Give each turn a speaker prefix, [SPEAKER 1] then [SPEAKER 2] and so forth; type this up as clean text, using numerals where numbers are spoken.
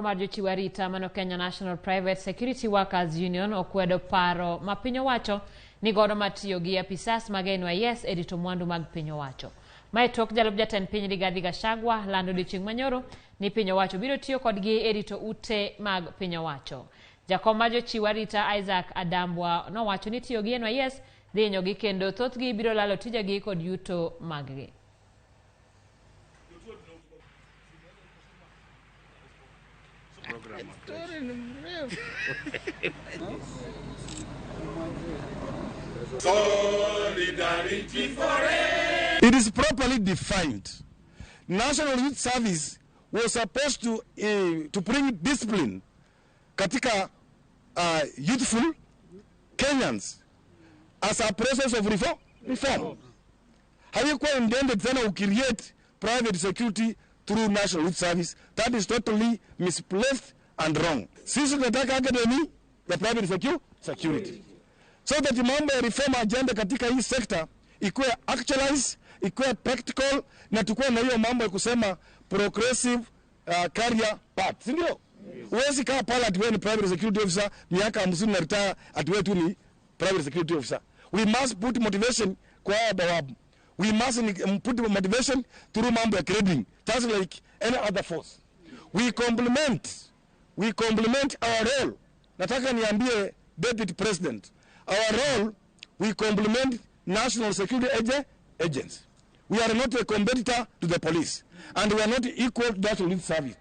[SPEAKER 1] Mar jochiw arita mano Kenya National Private Security Workers Union okwedo paro ma piny owacho ni godo mar tiyo gi apisas mag NYS e rito mwandu mag piny owacho. Mae tok jalup jatend piny Rigathi Gachagua lando odiochieng' manyoro ni piny owacho biro tiyo kodgi e rito ute mag piny owacho. Jakom mar jochiw arita Isaac Adambwa nowacho ni tiyo gi NYS dhi hinyogi kendo thothgi biro lalo tijegi kod yuto maggi.
[SPEAKER 2] Solidarity forever.
[SPEAKER 3] It is properly defined. National Youth Service was supposed to bring discipline katika youthful Kenyans as a process of reform. Haikuwa intended tena ucreate private security through National Youth Service. That is totally misplaced and wrong. Sisi tunataka academy ya private security. So that mambo ya reform agenda katika hii sector ikuwe actualized, ikuwe practical, na tukuwe na hiyo mambo ya kusema progressive career path, si ndio? Huwezi kaa pale ati wewe ni private security officer miaka 50 na retire ati wewe tu ni private security officer. We must put motivation kwa hawa bawabu. We must put motivation through mambo ya grading, just like any other force. We complement our role. Nataka niambie Deputy President, our role, we complement National Security Agency. We are not a competitor to the police, and we are not equal to National Youth Service.